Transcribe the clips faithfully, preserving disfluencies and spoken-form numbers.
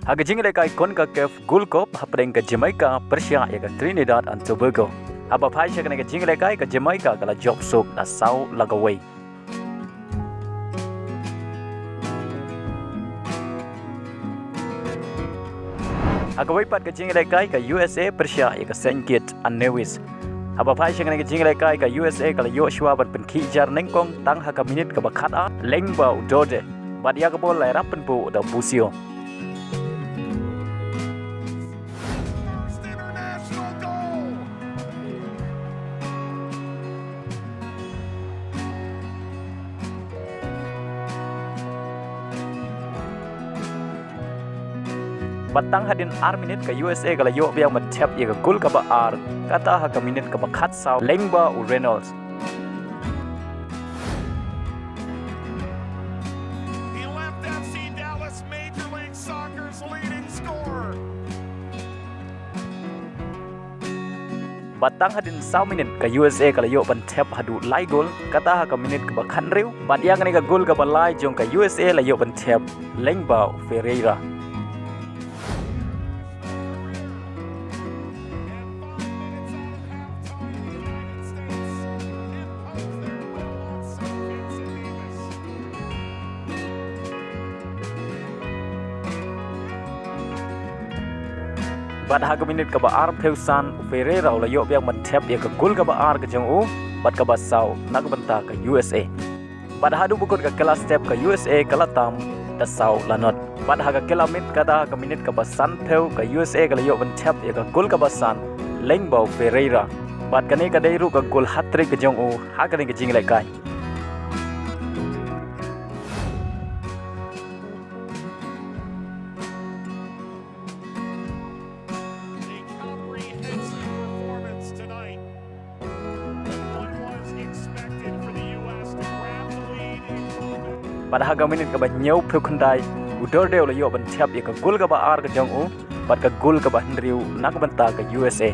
Ha ka jingïalehkai CONCACAF Gold Cup hapdeng ka Jamaica pyrshah ïa ka Trinidad and Tobago. Haba phai sha kane ka jingïalehkai ka Jamaica ka la jop suk da saw la kawei. Ha kawei pat ka jingïalehkai ka U S A pyrshah ïa ka Saint Kitts and Nevis. Haba phai sha kane ka jingïalehkai ka U S A ka la ïoh shuwa ban pynkhih jar nyngkong tang ha ka minit kaba khat ar lyngba u Doedee. Bad ïa ka bol la ïarap pynbuh da u Busio. First international goal. Bad tang hadien ar minit ka U S A ka la ïoh biang ban thep ïa ka gol kaba ar, kata ha ka minit kaba khat saw lyngba u Reynolds. He left F C Dallas Major League Soccer's leading scorer. Bad tang hadien saw minit ka U S A ka la ïoh ban thep haduh lai gol, kata ha ka minit kaba khathynriew. Bad ïa kane ka gol kaba lai jong ka U S A la ïoh ban thep lyngba u Ferreira. Bad ha ka minit kaba arphew san u Ferreira u la ïoh biang ban thep ïa ka gol kaba ar ka jong u bad kaba saw na ka bynta ka U S A. Bad haduh ba kut ka kylla step ka U S A ka la tam da saw la nod. Bad ha ka kylla miet kata ha ka minit kaba sanphew ka U S A ka la ïoh ban thep ïa ka gol kaba san lyngba u Ferreira. Bad kane ka dei ruh ka gol hat-trick ka jong u ha kane ka jingïalehkai. A comprehensive performance tonight. One was expected for the U S to grab the lead in moment. Bad ha ka minit kaba hynñiewphew khyndai u Doedee u la ïoh ban thep ïa ka gol kaba ar ka jong u bad ka gol kaba hynriew na ka bynta ka U S A.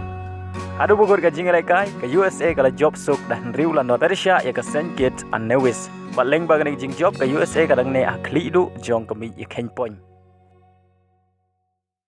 Haduh ba kut ka jingïalehkai ka U S A ka la jop suk da hynriew la nod pyrshah ïa ka Saint Kitts and Nevis. Bad lyngba kane ka jingjop ka U S A ka dang neh ha khlieh duh jong ka miej ïakheiñ point.